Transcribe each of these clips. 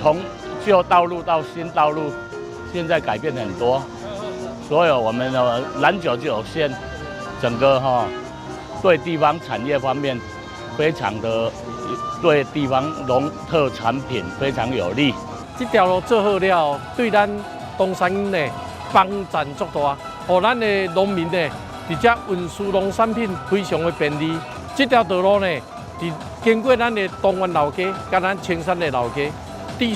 從舊道路到新道路，現在改變很多。所有我們的南九九線，整個哈對地方產業方面非常的對地方農特產品非常有利。這條路做好了，對咱東山呢幫助足大，予咱的農民呢，佇遮運輸農產品非常的便利。這條道路呢，佇經過咱的東園老街，佮咱青山的老街，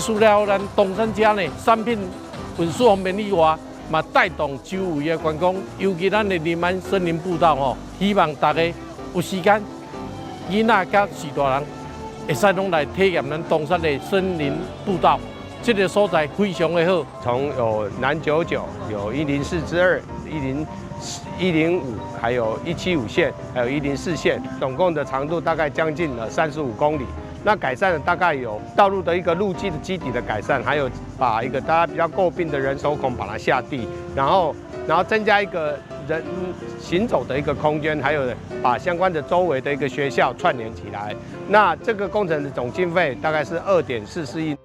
除了咱東山遮呢產品運輸方便以外，嘛帶動周圍的觀光，尤其咱的林安森林步道吼，希望大家有時間，囡仔佮序大人會使攏來體驗咱東山的森林步道，這個所在非常的好。從有南九九，有104之2，105，還有175線，還有104線，總共的長度大概將近了35公里。那改善了大概有道路的一個路基的基底的改善，還有把一個大家比較詬病的人手孔把它下地，然後增加一個人行走的一個空間，還有把相關的周圍的一個學校串聯起來。那這個工程的總經費大概是2.44億。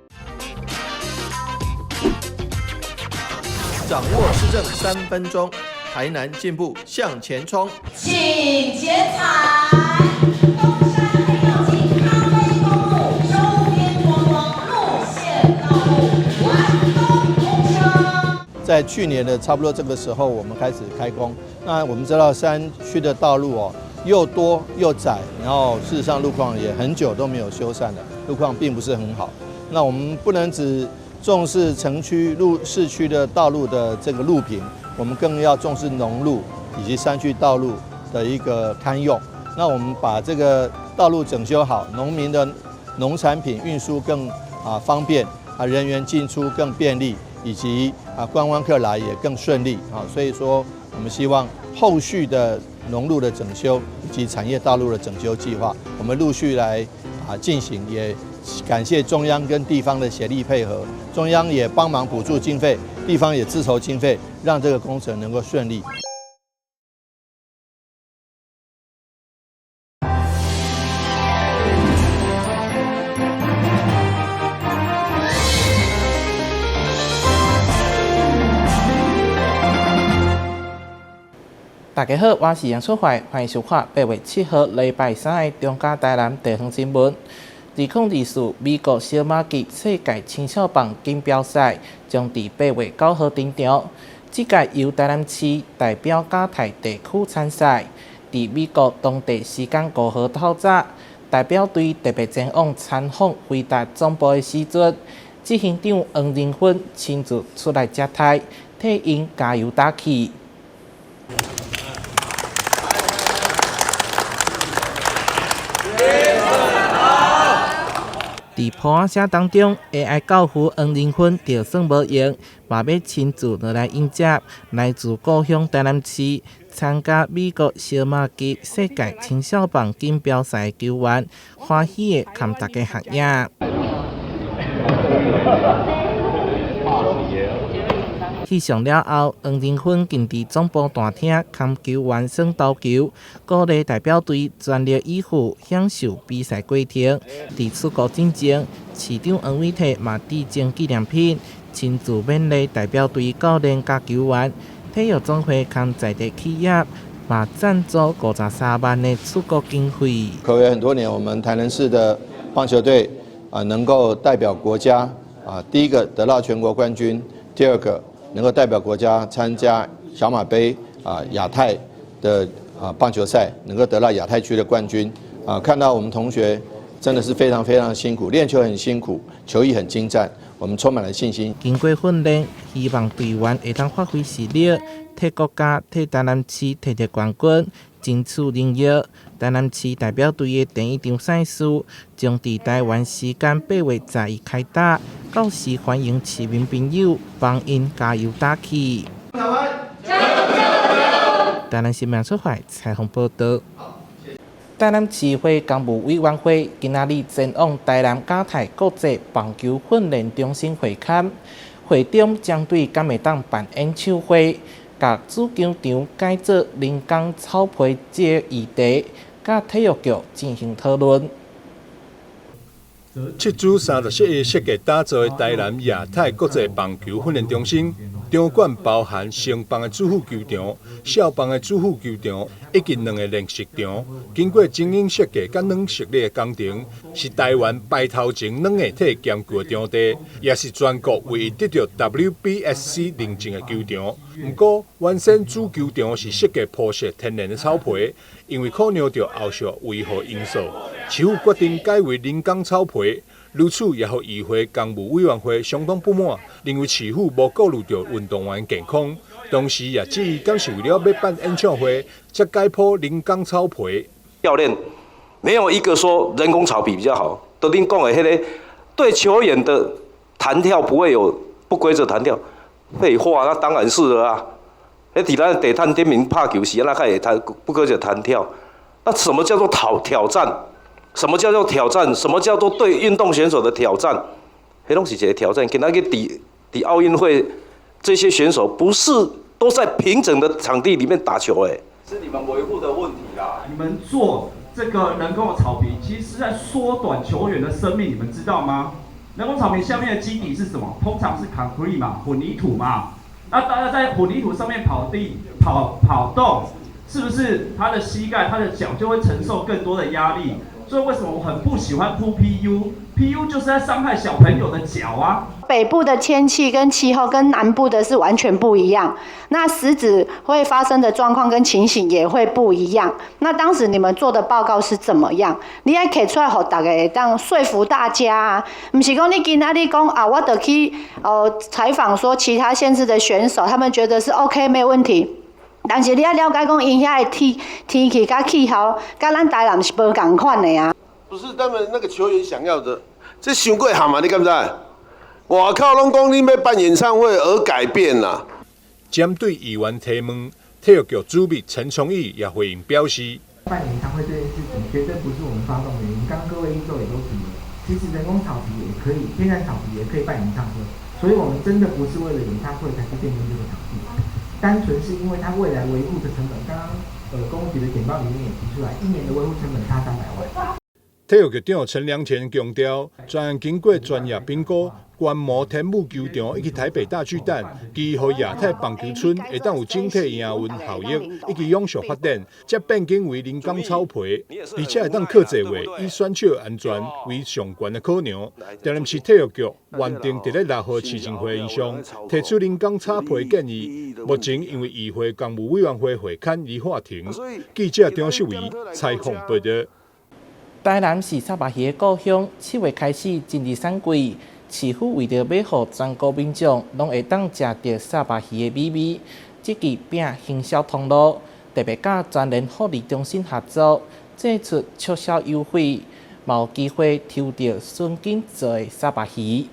掌握市政3分鐘，台南進步向前衝。請剪彩。東山黑曜金咖啡公路周邊觀光路線道路完工通車。在去年的差不多這個時候，我們開始開工。那我們知道山區的道路哦，又多又窄，然後事實上路況也很久都沒有修繕了，路況並不是很好。那我們不能只重視城區路、市區的道路的這個路平，我們更要重視農路以及山區道路的一個堪用。那我們把這個道路整修好，農民的農產品運輸更方便啊，人員進出更便利，以及觀光客來也更順利啊。所以說，我們希望後續的農路的整修以及產業道路的整修計劃，我們陸續來進行，也感謝中央跟地方的協力配合，中央也幫忙補助經費，地方也自籌經費，讓這個工程能夠順利。大家好，我是楊淑懷，歡迎收看8月7號禮拜三的中嘉台南地方新聞。2024美國小馬級世界青少棒錦標賽將佇8月9號登場。這屆由台南市代表加泰地區參賽。佇美國當地時間5號透早，代表隊特別前往參訪輝達總部的時陣，執行長黃仁勳親自出來接待，替𪜶加油打氣。佇噗仔聲當中，AI 教父黃仁勳就算無閒，嘛欲親自落來迎接來自故鄉台南市參加美國小馬級世界青少棒錦標賽的球員，歡喜的共大家合影。翕相了後，黃仁勳更佇總部大廳共球員耍投球，鼓勵代表隊全力以赴，享受比賽過程。佇出國進前，市長黃偉哲嘛致贈紀念品，親自勉勵代表隊教練佮球員。體育總會共在地企業嘛贊助53萬的出國經費。暌違很多年，我們台南市的棒球隊啊，能夠代表國家啊，第一個得到全國冠軍，第二個能夠代表國家參加小馬杯啊亞太的棒球賽，能夠得到亞太區的冠軍啊，看到我們同學真的是非常非常辛苦，練球很辛苦，球藝很精湛，我們充滿了信心。經過訓練，希望隊員會當發揮實力，替國家、替台南市摕著冠軍，爭取榮耀。台南市代表隊的第一場賽事將佇台灣時間8月11開打，到時歡迎市民朋友幫𪜶加油打氣。台南新聞出發採訪報導。台南市會工務委員會今仔日前往台南嘉泰國際棒球訓練中心會勘，會中針對敢會當辦演唱會、共主球場改做人工草皮這個議題，佮體育局進行討論。斥資37億設計打造的台南亞太國際棒球訓練中心，場館包含成棒的主副球場、少棒的主副球場以及兩个練習場。經過精英設計佮軟實力的工程，是台灣排頭前軟硬體兼具的場地，也是全國唯一得著 WBSC 認證的球場。毋過，原先主球場是設計鋪設天然的草皮，因為考量著後續維護因素，市府決定改為人工草皮。如此也予議會工務委員會相當不滿，認為市府無顧慮著運動員健康，同時也質疑敢是為了欲辦演唱會，才改鋪人工草皮。教練沒有一個說人工草皮比較好，都恁講的彼个對球員的彈跳不會有不規則彈跳。廢話，那當然是了啊！佇咱地毯頂面拍球時，哪會彈不規則彈跳？那什麼叫做挑戰？什麼叫做挑戰？什麼叫做對運動選手的挑戰？彼攏是一个挑戰。今仔日佇奧運會，這些選手不是都在平整的場地裡面打球？欸，是你們維護的問題啦。你們做這個人工的草皮，其實是在縮短球員的生命，你們知道嗎？人工草皮下面的基底是什麼？通常是 concrete 嘛，混凝土嘛。那大家在混凝土上面跑地跑跑動，是不是他的膝蓋、他的腳就會承受更多的壓力？所以為什麼我很不喜歡鋪 PU？PU 就是在傷害小朋友的腳啊！北部的天氣跟氣候跟南部的是完全不一樣，那石子會發生的狀況跟情形也會不一樣。那當時你們做的報告是怎麼樣？你愛提出來予大家會當說服大家啊，毋是講你今仔日講啊，我就去哦採訪說其他縣市的選手，他們覺得是 OK 沒問題。但是你愛了解講，𪜶遐的天氣佮氣候，佮咱台南是無仝款的啊。不是他們那個球員想要的，這傷過譀啊！你敢知？外口攏講恁欲辦演唱會而改變啦。針對議員提問，體育局主秘陳崇義也回應表示：辦演唱會這件事情絕對不是我們發動的原因。剛剛各位議員也都提了，其實人工草皮也可以，天然草皮也可以辦演唱會，所以我們真的不是為了演唱會才去變更這個場地，單純是因為它未來維護的成本。剛剛工務局的簡報裡面也提出來，一年的維護成本差300萬。體育局長陳良乾強調，專案經過專業評估，觀摩天母球場以及台北大巨蛋，期予亞太棒球村會當有整體營運效益以及永續發展，才變更為人工草皮，而且會當客製化，以選手安全為上懸的考量。台南市體育局原定佇咧6號市政會議上提出人工草皮建議，目前因為議會工務委員會會勘而喊停。記者張秀儀採訪報導。台南是沙巴魚的故鄉，7月開始進入產季，市府為著欲予全國民眾攏會當食著沙巴魚的美味，積極拼行銷通路，特別佮全聯福利中心合作，祭出促銷優惠，嘛有機會抽著純金做的沙巴魚。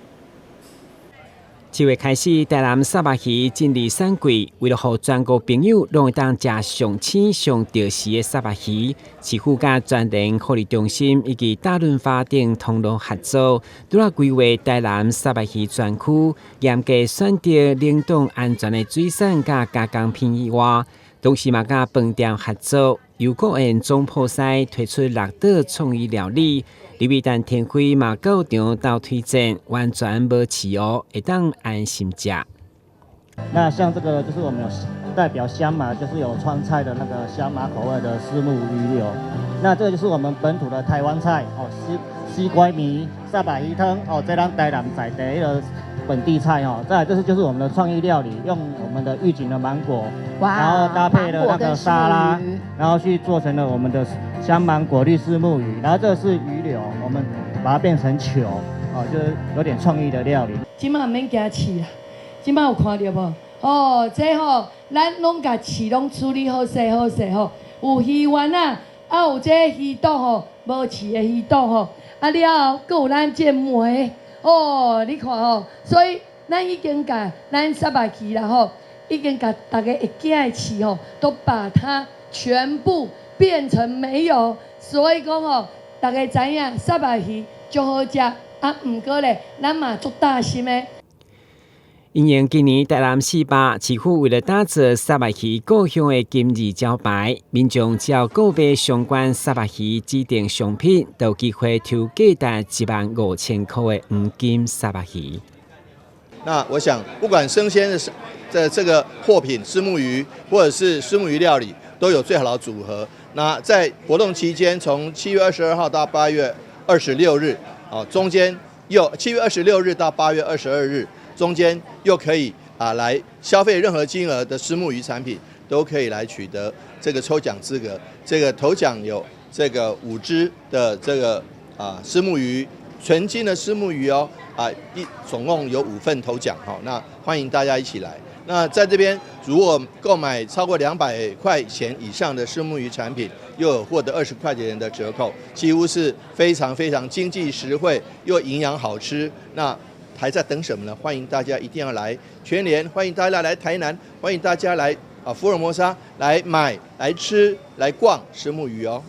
7月開始，台南沙巴魚進入產季，為了予全國朋友攏會當食上鮮、上著時的沙巴魚，市府佮全聯福利中心以及大潤發等通路合作，拄仔規劃台南沙巴魚專區，嚴格選擇冷凍安全的水產佮加工品以外，同時嘛佮飯店合作，由國宴總鋪師推出六道創意料理。李美丹天輝嘛到場鬥推薦，完全無刺哦，會當安心食。那像這個就是我們有代表香麻，就是有川菜的那個香麻口味的虱目魚柳。那這個就是我們本土的台灣菜哦，西瓜米、沙巴魚湯哦，這咱台南在地的本地菜哦。再來這是就是我們的創意料理，用我們的玉井的芒果，然後搭配了那個沙拉，然後去做成了我們的香芒果綠虱目魚。然後這個是魚柳，我們把它變成球，哦，就是有點創意的料理。這馬毋免驚刺啦，這馬有看著無？哦，這吼，咱攏共刺攏處理好勢好勢吼，有魚丸仔，啊有這魚肚吼，無刺的魚肚吼，啊了後，閣有咱這糜，哦，你看吼，所以咱已經共咱沙巴魚啦吼，已經共大家會驚的刺吼，都把它全部變成沒有，所以講吼，大家知影沙巴魚足好食，啊，毋過咧，咱嘛足擔心的。因應今年台南四百市府為了打造虱目魚故鄉的金字招牌，民眾只要購買相關虱目魚指定商品，就有機會抽價值15,000塊的黃金虱目魚。那我想，不管生鮮的這個貨品，虱目魚或者是虱目魚料理，都有最好的組合。那在活動期間，從7月22號到8月26日，哦，中間又7月26日到8月22日。中間又可以來消費任何金額的虱目魚產品，都可以來取得這個抽獎資格。這個頭獎有這個5隻的這個虱目魚，純金的虱目魚哦，總共有5份頭獎哈。那歡迎大家一起來。那在這邊如果購買超過200塊錢以上的虱目魚產品，又有獲得20塊錢的折扣，幾乎是非常非常經濟實惠又營養好吃。那還在等什麼呢？歡迎大家一定要來全聯，歡迎大家來台南，歡迎大家來福爾摩沙來買、來吃、來逛虱目魚哦。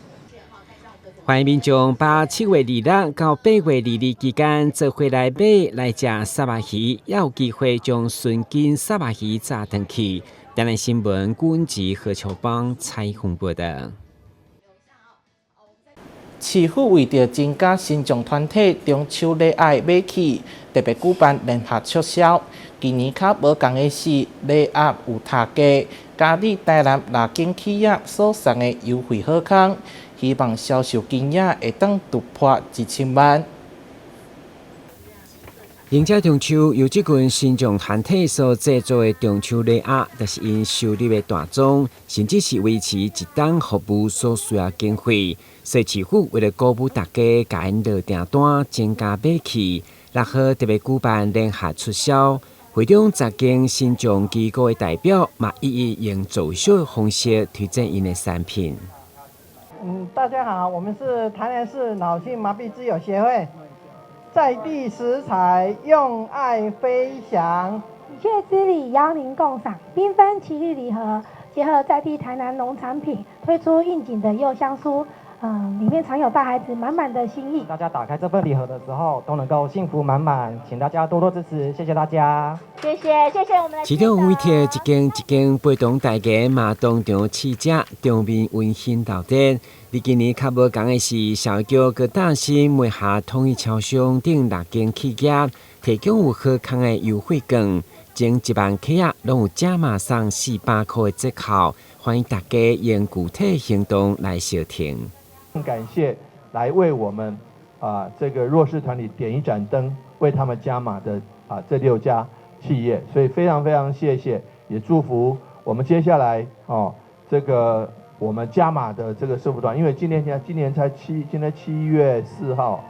歡迎民眾把7月26到8月22期間做伙來買來食虱目魚，也有機會將純金虱目魚炸轉去。台南新聞阮吉何秋邦採訪報道。市府為著增加身障團體中秋禮盒買氣，特別舉辦聯合促銷。今年較無仝的是，禮盒有特價，加入台南六間企業所送的優惠好康，希望銷售金額會當突破1000萬。迎接中秋，由這群身障團體所製作的中秋禮盒，就是𪜶收入的大宗，甚至是維持一冬服務所需要經費。所以市府為了鼓舞大家，共𪜶落訂單，增加買氣，6號特別舉辦聯合促銷，會中10間身障機構的代表嘛，一一用走秀的方式推薦𪜶的產品。大家好，我們是台南市腦性麻痹之友協會。在地食材，用愛飛翔。喜鵲之禮，邀您共賞繽紛奇綠禮盒，結合在地台南農產品，推出應景的柚香酥，裡面藏有大孩子滿滿的心意。大家打開這份禮盒的時候，都能夠幸福滿滿，請大家多多支持，謝謝大家。謝謝，謝謝我們的。市長委託一間一間陪同大家嘛當場試食，場面溫馨鬧熱。而今年較無仝的是，社會局閣大新梅下統一超商等六間企業提供有好康的優惠券，前1萬客仔攏有加碼送400塊的折扣，歡迎大家用具體行動來相挺。感謝來為我們這個弱勢團體點一盞燈，為他們加碼的這6家企業，所以非常非常謝謝，也祝福我們接下來哦這個。我們加碼的這個社福團，因為今年現在今年才七，今天7月4號，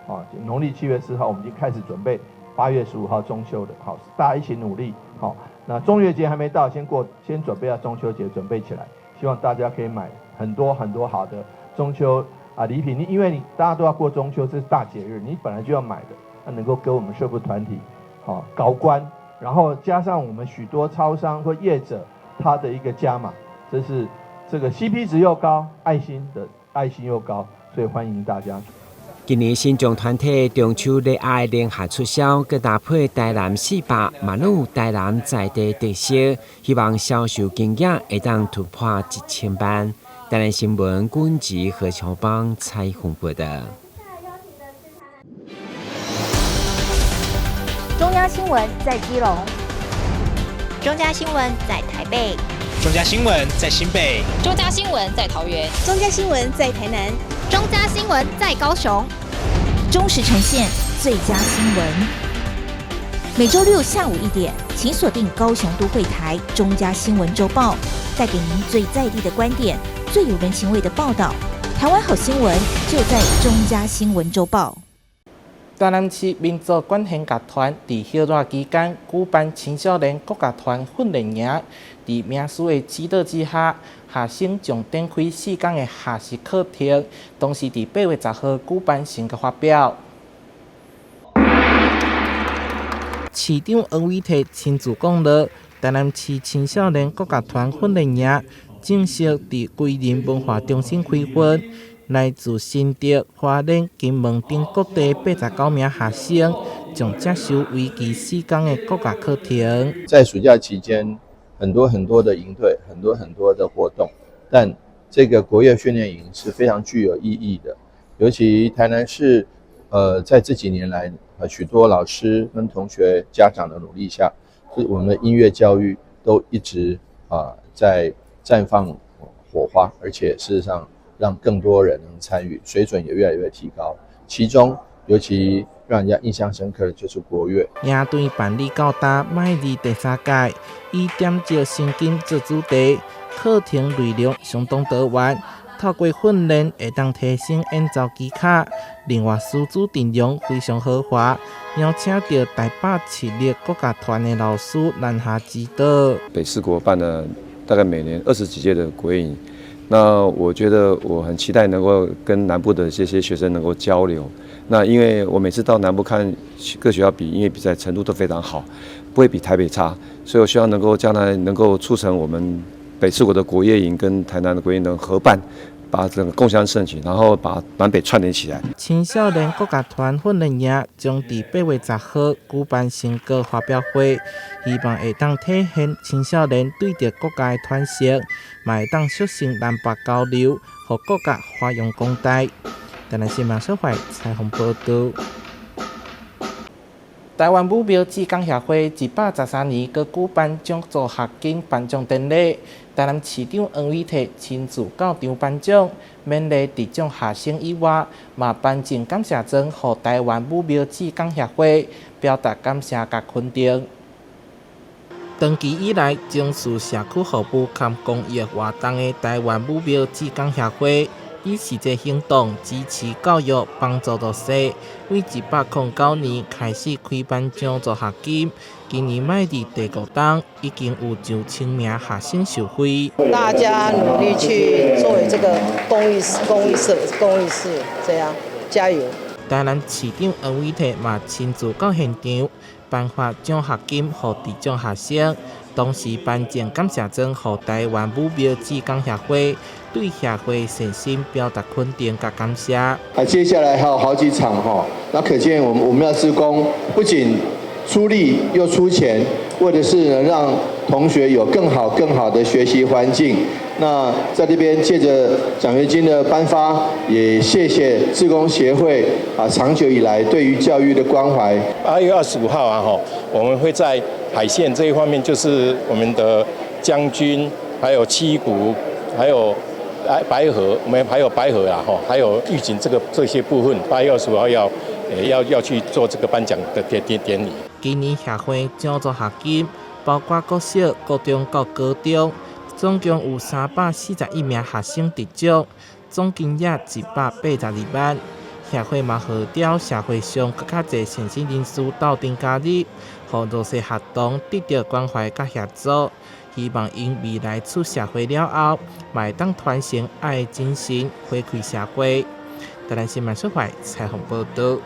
啊，農曆7月4號，我們已經開始準備8月15號中秋的，好，大家一起努力，好，那中元節還沒到，先過，先準備下中秋節，準備起來，希望大家可以買很多很多好的中秋禮品，你因為你大家都要過中秋，這是大節日，你本來就要買的，那能夠跟我們社福團體，好高關，然後加上我們許多超商或業者他的一個加碼，這是。這個 CP 值又高，愛心的愛心又高，所以歡迎大家。今年身障團體中秋禮盒聯合促銷，閣搭配台南四百，嘛攏有台南在地特色，希望銷售金額會當突破1000萬。台南新聞阮吉何秋邦採訪報道。中央新聞在基隆，中嘉新聞在台北。中嘉新聞在新北，中嘉新聞在桃園，中嘉新聞在台南，中嘉新聞在高雄，忠實呈現最佳新聞。每週六下午1點，請鎖定高雄都會台中嘉新聞週報，帶給您最在地的觀點，最有人情味的報道。台灣好新聞就在中嘉新聞週報。台南市民族管弦樂團佇歇熱期間舉辦青少年國樂團訓練營，佇名師的指導之下，學生將展開4工的學習課程，同時佇8月10號舉辦成果發表。市長黃偉哲親自講落，台南市青少年國樂團訓練營正式佇歸仁文化中心開訓。來自新竹、花蓮、金門等各地89名學生，將接受為期4工的國樂課程。在暑假期間，很多很多的營隊，很多很多的活動，但這個國樂訓練營是非常具有意義的。尤其台南市，在這幾年來，許多老師跟同學、家長的努力下，是我們的音樂教育都一直在綻放火花，而且事實上讓更多人能參與，水準也越來越提高。其中尤其讓人家印象深刻的就是國樂。營隊辦理到今邁入第三屆，以點石成金做主題，課程內容相當多元，透過訓練會當提升演奏技巧。另外師資陣容非常豪華，邀請到台北市立國樂團的老師南下指導。北市國辦了大概每年20幾屆的國樂營，那我覺得我很期待能夠跟南部的這些學生能夠交流。那因為我每次到南部看各學校比音樂比賽，程度都非常好，不會比台北差，所以我希望能夠將來能夠促成我們北市國的國樂營跟台南的國樂營能合辦，把整個共襄盛舉，然後把南北串聯起來。青少年國樂團訓練營將佇8月10號舉辦成果發表會，希望會當體現青少年對著國樂的傳承，嘛會當促成南北交流，予國樂發揚光大。台南新聞小懷採訪報道。台灣武廟志工協會113年閣舉辦獎助學金頒獎典禮，台南市長黃偉哲親自到場頒獎，勉勵得獎學生以外，嘛頒贈感謝狀予台灣武廟志工協會，表達感謝佮肯定。長期以來，從事社區服務佮公益活動的台灣武廟志工協會，以實際行動支持教育，幫助弱勢。對109年開始開辦獎助學金，今年邁入第五冬，已經有上千名學生受惠。大家努力去作為這個公益事、公益事、公益事，這樣加油！台南市長黃偉哲嘛親自到現場頒發獎學金予得獎學生，同時頒贈感謝狀予台灣武廟志工協會，對協會善心表達肯定佮感謝。啊，接下來還有好幾場哈，那可見我們武廟志工不僅出力又出錢，為的是能讓同學有更好、更好的學習環境。那在這邊借着獎學金的頒發，也謝謝志工協會啊，長久以來對於教育的關懷。8月25號啊，吼，我們會在海線這一方面，就是我們的將軍，還有七股，還有白河，我們還有白河啦，吼，還有玉井這些部分，8月25號要去做這個頒獎的典禮。今年協會獎助學金包括國小、國中到高中，總共有341名學生得獎，總金額182萬。協會嘛號召社會上閣較濟善心人士鬥陣加入，予弱勢學童得著關懷佮協助。希望𪜶未來出社會了後，嘛會當傳承愛的精神，回饋社會。台南新聞小懷採訪報導。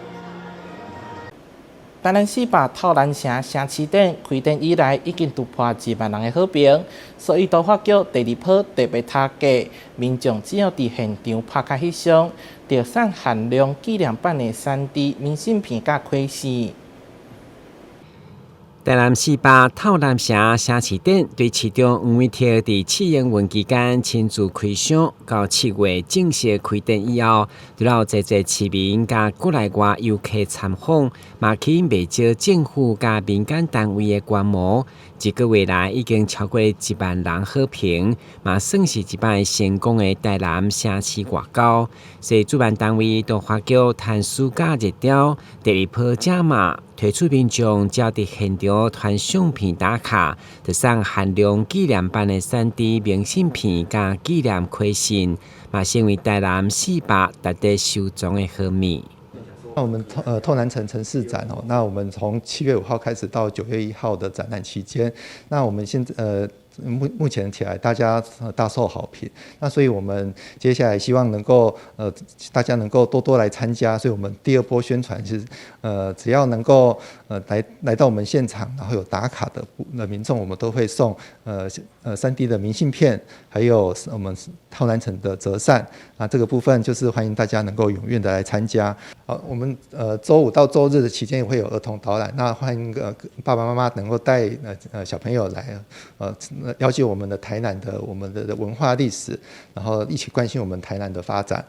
台南四百透南城城市展開展以來，已經突破1萬人的好評，所以都發局第二波特別特價，民眾只要佇現場拍卡翕相，就送限量紀念版的3D 明信片佮開信。台南四百透南城城市展對市長黃偉哲佇試營運期間親自開箱，到7月正式開展以後，除了濟濟市民佮國內外遊客參訪，嘛吸引袂少政府佮民間單位的觀摩。一個月來已經超過1萬人好評，嘛算是一擺成功的台南城市外交。所以主辦單位都發局趁暑假熱潮，第二波加碼推出民眾只要佇現場傳相片打卡，就送限量紀念版的3D 明信片佮紀念開信，嘛成為台南四百值得收藏的好物。那我們透南城城市展哦，那我們從7月5號開始到9月1號的展覽期間，那我們現在目前起來大家大受好評，那所以我們接下來希望能夠大家能夠多多來參加，所以我們第二波宣傳是只要能夠來到我們現場，然後有打卡的民眾，我們都會送3D 的明信片，還有我們透南城的折扇，啊這個部分就是歡迎大家能夠踴躍的來參加。好，我們週五到週日的期間也會有兒童導覽，那歡迎爸爸媽媽能夠帶小朋友來了解我們的台南的我們的文化歷史，然後一起關心我們台南的發展。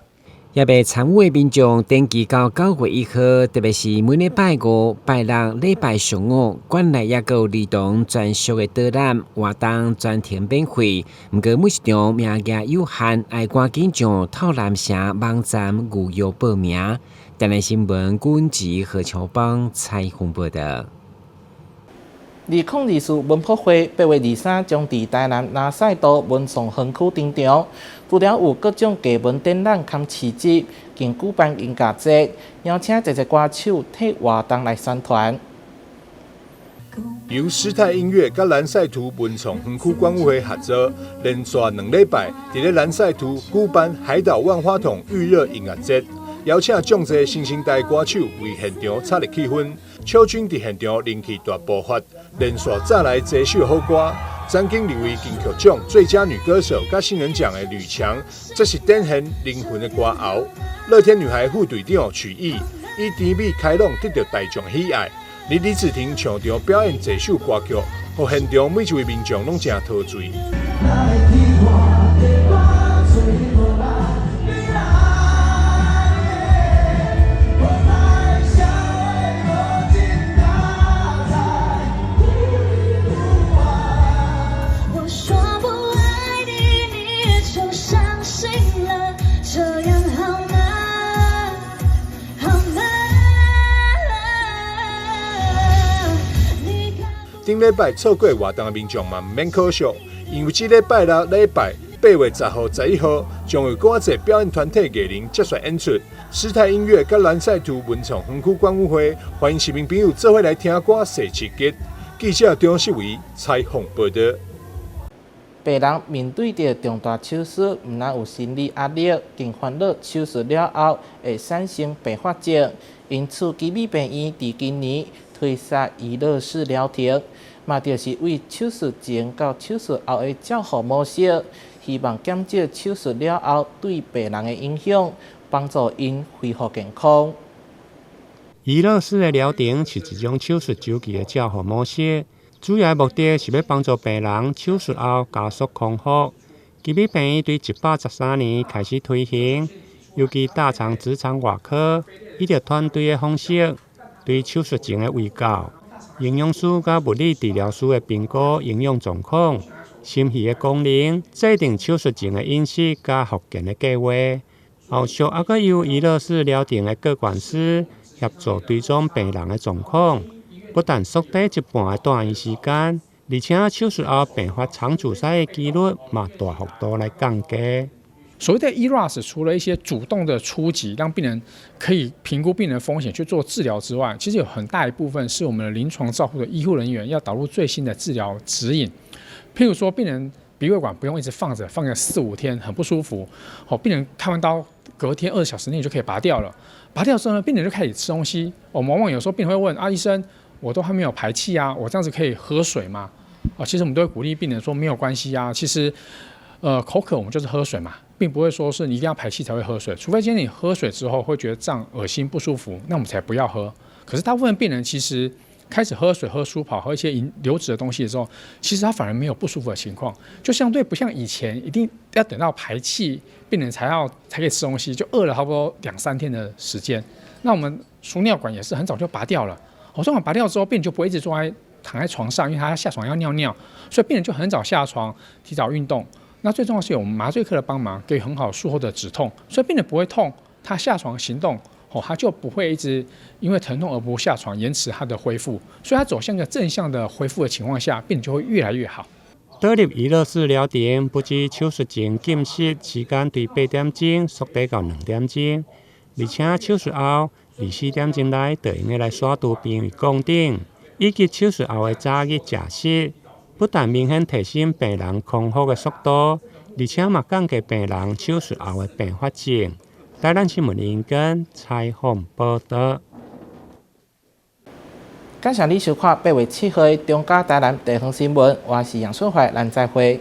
也袂參與的民眾登記到9月1號，特別是每禮拜五、拜六、禮拜上午，館內猶閣有兒童專屬的導覽活動，全程免費。毋過每一場名額有限，愛趕緊上透南城網站預約報名。台南新聞阮吉何秋邦採訪報導。2024文博會8月23將佇台南蘭賽道文創園區登場，除了有各種藝文展覽佮市集，更舉辦音樂節，邀請濟濟歌手替活動來宣傳。由師太音樂佮蘭賽圖文創園區管委會合作，連續2禮拜佇咧蘭賽圖舉辦海島萬花筒預熱音樂節，邀請眾濟新生代歌手為現場炒熱氣氛。小軍佇現場人氣大爆發，連續炸來濟首好歌。曾經入圍金曲獎最佳女歌手佮新人獎的呂薔，則是展現靈魂的歌喉。樂天女孩副隊長曲藝以甜美開朗得到大眾喜愛。而李子婷上場表演濟首歌曲，予現場每一位民眾攏誠陶醉。頂禮拜錯過活動的民眾嘛，毋免可惜，因為這禮拜六、禮拜8月10號、11號，將有閣較濟表演團體藝人接續演出。師太音樂佮蘭賽圖文創園區管委會歡迎市民朋友做伙來聽歌、踅市集。記者張世維採訪報導。病人面對著重大手術，毋但有心理壓力，更煩惱手術了後會產生併發症。因此，奇美病院佇今年推出怡樂式療程，嘛就是為手術前到手術後的照護模式，希望減少手術了後對病人的影響，幫助𪜶恢復健康。怡樂式的療程是一種手術週期的照護模式。主要的目的是欲幫助病人手術後加速康復。奇美病院對113年開始推行，尤其大腸直腸外科，依著團隊的方式，對手術前的衛教、營養師佮物理治療師的評估營養狀況、心肺的功能，制定手術前的飲食佮復健的計畫。後續猶閣由怡樂式療程的個管師協助追蹤病人的狀況。不但縮短一半的住院時間，而且手術後併發腸阻塞的幾率嘛大幅度來降低。所謂的 ERAS，除了一些主動的出擊，讓病人可以評估病人風險去做治療之外，其實有很大一部分是我們的臨床照護的醫護人員要導入最新的治療指引。譬如說，病人鼻胃管不用一直放著，放個4、5天很不舒服。好，病人開完刀隔天20小時內就可以拔掉了。拔掉之後呢，病人就開始吃東西。我們往往有時候病人會問啊，醫生，我都還沒有排氣啊，我這樣子可以喝水嗎？啊，其實我們都會鼓勵病人說沒有關係啊。其實，口渴我們就是喝水嘛，並不會說是你一定要排氣才會喝水，除非今天你喝水之後會覺得脹、噁心、不舒服，那我們才不要喝。可是大部分病人其實開始喝水、喝舒跑、喝一些流質的東西的時候，其實他反而沒有不舒服的情況，就相對不像以前一定要等到排氣，病人才可以吃東西，就餓了差不多2、3天的時間。那我們輸尿管也是很早就拔掉了。輸尿管拔掉之後，病人就不會一直躺在床上，因為他要下床要尿尿，所以病人就很早下床，提早運動。那最重要是有我們麻醉科的幫忙，給很好術後的止痛，所以病人不會痛，他下床行動，哦，他就不會一直因為疼痛而不下床，延遲他的恢復。所以他走向一個正向的恢復的情況下，病人就會越來越好。導入怡樂式療程，不止手術前禁食時間對8點鐘縮短到2點鐘，而且手術後24點鐘內就會用來徙除病位固定，以及手術後的早日食食，不但明顯提升病人康復的速度，而且嘛降低病人手術後的併發症。台南新聞林根採訪報導。感謝你收看8月7號的中嘉台南地方新聞，我是楊淑懷，咱再會。